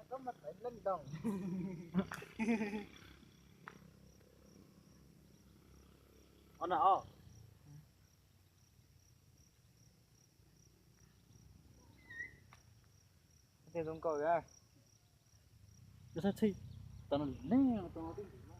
Koj mas txawv leej doog. Ov na os. Tej zoo nkauj. Txhij, txhij, tau no ne, tau no twb ntim no.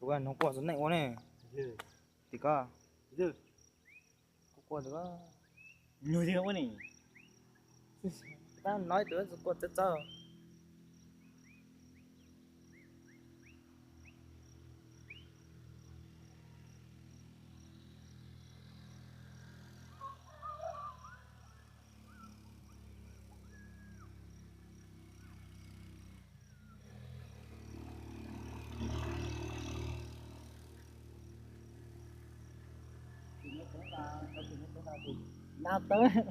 Tus no quaj txog neej ua ne. Tim ko. Quaj quaj txog ko. Nyuag yog ua ne. Tab no ib tug txawj quaj txawj txawj. Nab tawb.